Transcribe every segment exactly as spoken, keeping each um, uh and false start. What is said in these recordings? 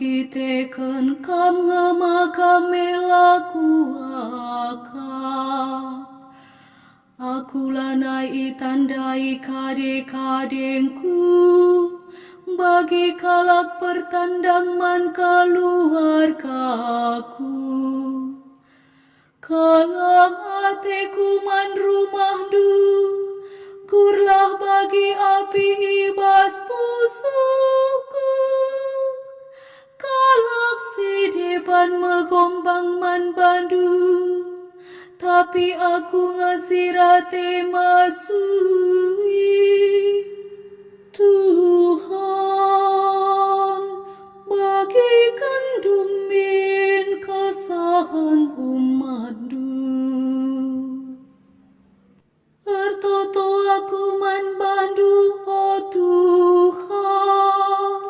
Iteken Kam nge maka mela kuakap. Aku lanai itandai kade-kadengku bagi kalak pertandang man keluargaku. Keleng ateku man rumahNdu, kurlah bagi api i bas pusuhku. Kalak si deban megombang man bandu, tapi aku nge si rate masui. Tuhan, bagiken dumin kesahen umatNdu. Ertoto aku man bandu, o Tuhan,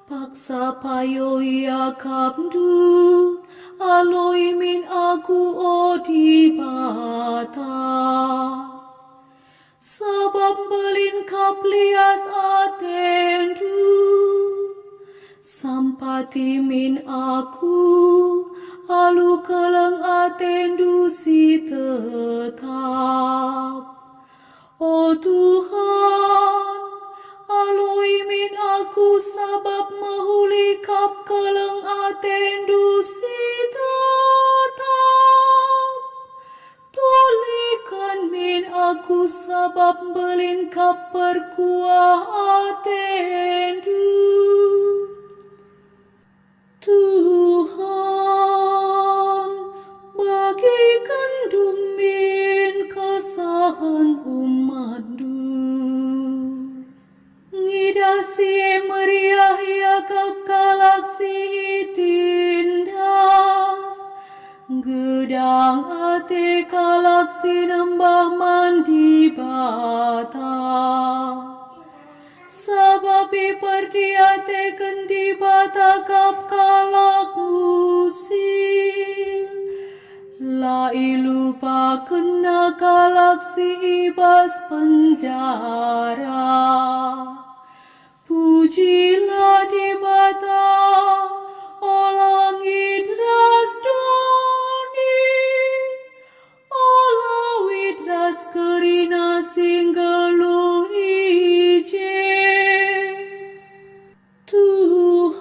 paksa payo iakapNdu, aloi min aku, o Dibata. Sabap mbelin kap lias atendu, sampati min aku alu keleng atendu si tetap. O Tuhan, aloi min aku sabap mehuli kap keleng atendu si tetap. Tuliken min aku sabap mbelin kap perkuah atendu. Tuhan, bagiken dumin kesahen umatNdu. Ngidah si e meriah iakap kalak si itindas, gedang ate kalak si nembah man Dibata. Sabap iperdiateken Dibata kap kalak musil. La ilupakenNa kalak si i bas penjara. Pujilah Dibata, o langit ras doni, o lawit ras kerina si nggeluh i je. Tuhan,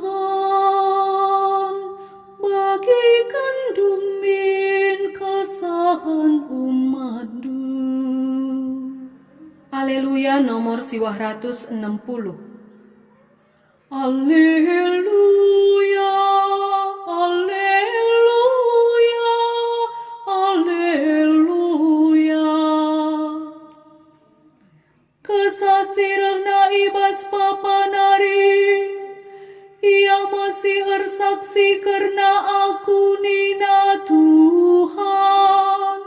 bagiken dumin kesahen umatNdu. Aleluya nomor siwah ratus enem puluh. Aleluya, aleluya, aleluya. Kesah si rehna i bas papa nari, ia me si ersaksi kerna aku nina Tuhan.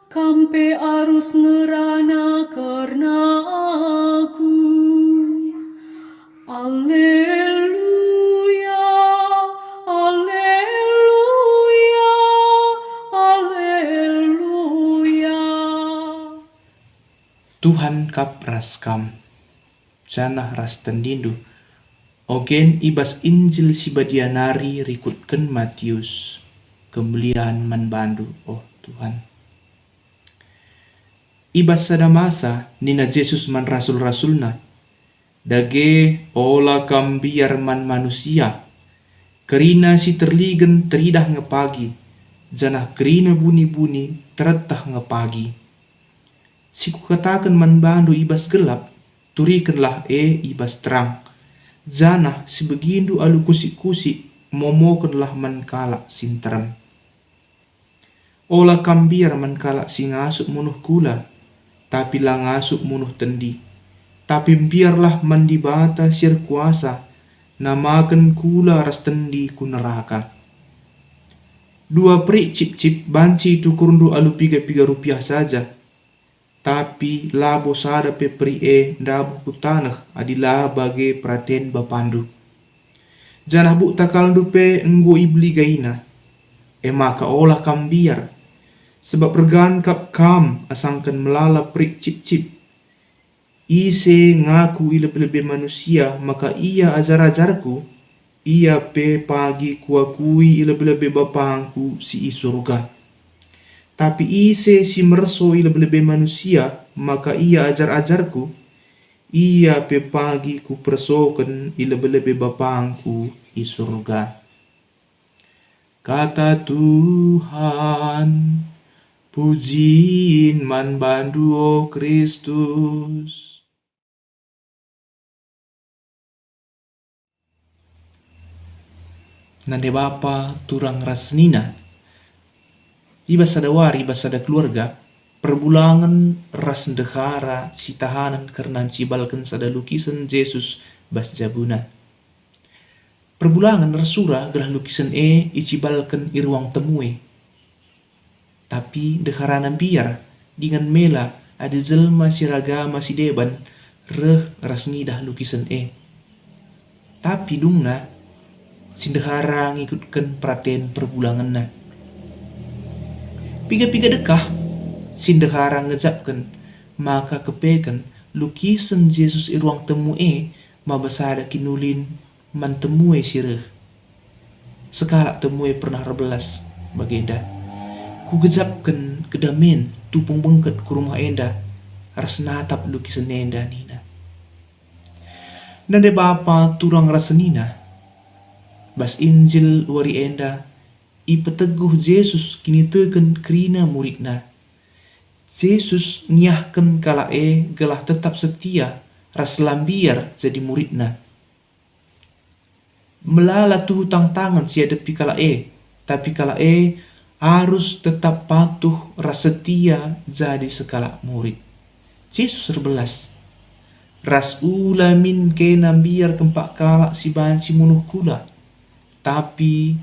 Kam pe arus ngerana kerna aku. Aleluya, aleluya, aleluya. Tuhan kap ras kam, janah ras tendindu. Ogen i bas Injil si Badia nari rikutken Matius. Kemulian man bandu, oh Tuhan. I bas sada masa nina Jesus man rasul-rasulNa, "Dage ola kam mbiar man manusia. Kerina si terligen teridah nge pagi, janah kerina buni-buni tereteh nge pagi. Si Kukataken man bandu i bas gelap, turikenlah e i bas terang, janah si begindu alu kusik-kusik momokenlah man kalak si nterem. Ola kam mbiar man kalak si ngasup munuh kula, tapi la ngasup munuh tendi. Tapi mbiarlah man Dibata si erkuasa namaken kula ras tendi ku neraka. Dua perik cipcip banci itukurndu alu piga-piga rupiah saja, tapi labo sada pe perik e ndabuh ku taneh adi la bage peraten Bapandu. Janah bukta kalndu pe enggo ibeli gaina. E maka ola kam mbiar, sebab ergan kap kam asangken melala perik cipcip. Ise ngaku i lebe-lebe manusia maka ia ajar-ajarKu, Ia pe pagi kuakui i lebe-lebe BapangKu si i Surga. Tapi ise si merso i lebe-lebe manusia maka ia ajar-ajarKu, ia pe pagi Kupersoken i lebe-lebe BapangKu i Surga. Kata Tuhan. Pujin man baNdu, o Kristus. Nande bapa, turang ras senina. I bas sada wari, i bas sada keluarga, perbulangen ras ndehara sitahanen kerna ncibalken sada lukisen Jesus bas jabuna. Perbulangen ersura gelah lukisen e icibalken i ruang temue. Tapi ndeharana mbiar dingen mela adi jelma si eragama si deban reh ras ngidah lukisen e. Tapi dungna, si ndehara ngikutken peraten perbulangenna. Piga-piga dekah si ndehara ngejapken maka kepeken lukisen Jesus i ruang temu e maba sada kinulin man temue si reh. Sekalak temue pernah erbelas bagenda. Kugejapken kedamen tupung bengket ku rumah enda ras natap lukisen enda, nina. Nande bapa, turang ras senina. Bas Injil wari enda, ipeteguh Jesus kiniteken kerina muridna. Jesus ngiahken kalak e gelah tetap setia ras la mbiar jadi muridna. Melala tuhu tangtangen si iadepi kalak e, tapi kalak e arus tetap patuh ras setia jadi sekalak murid. Jesus erbelas, "Ras ula min kena mbiar kempak kalak si banci munuh kula, tapi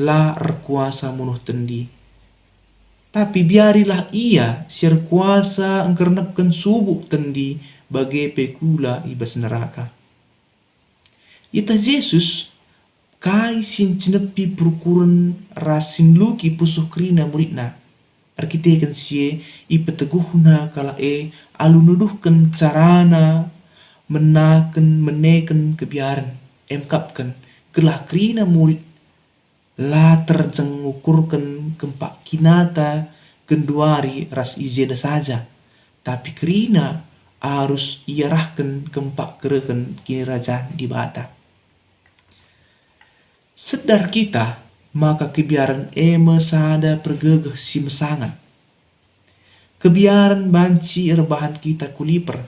la erkuasa munuh tendi. Tapi biarilah ia si erkuasa ngkernepken subuk tendi bage pe kula i bas neraka." Ieteh Jesus kai si ncenepi perukuren ras si nluki pusuh kerina muridna. Erkiteken si e, ipeteguhna kalak e alu nuduhken carana menaken meneken kebiaren, emkapken gelah kerina murid la terjeng ngukurken kempak kinata genduari ras i jenda saja, tapi kerina arus iarahken kempak kerehen Kinirajan Dibata. Sedar kita maka kebiaren e me sada pergegeh si mesangat. Kebiaren banci erbahan kita kuliper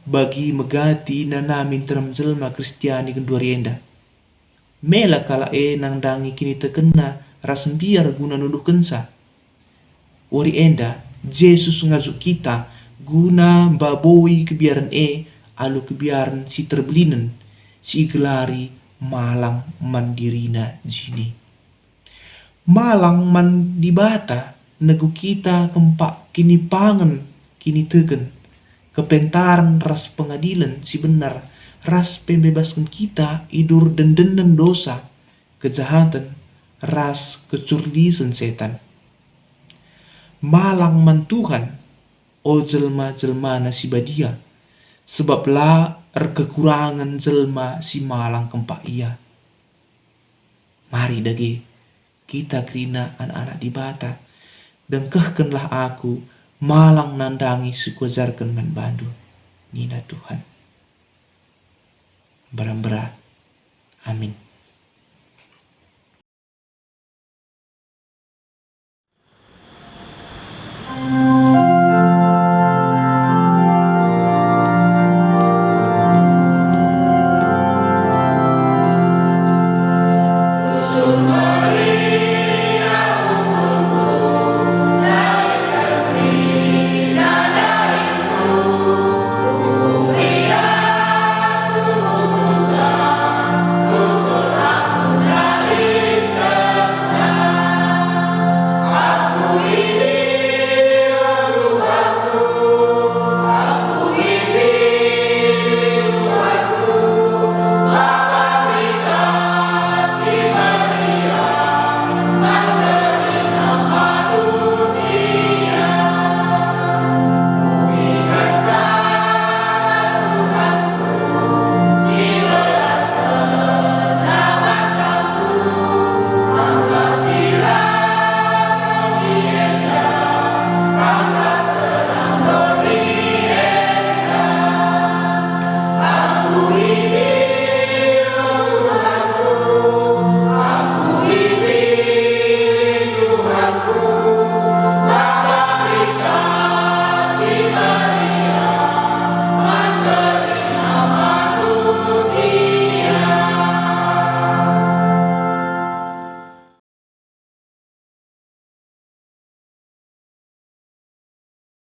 bagi megati nanami nterem jelma Kristiani genduari enda. Mela kalak e nandangi kinitekenna ras mbiar guna nuduhkenca. Wari enda, Jesus ngajuk kita guna mbaboi kebiaren e alu kebiaren si terbelinen, si igelari malang man dirina jine. Malang man Dibata negu kita kempak kinipangen kiniteken, kepentaren ras pengadilen si benar, ras pembebasken kita i dur dendenen dosa, kejahaten, ras kecurlisen setan. Malang man Tuhan, o jelma-jelmaNa si badia, sebab la erkekurangen jelma si malang kempak Ia. Mari dage, kita kerina anak-anak Dibata, dengkehkenlah aku malang nandangi si kuajarken man bandu, nina Tuhan. Mbera-mbera. Amin.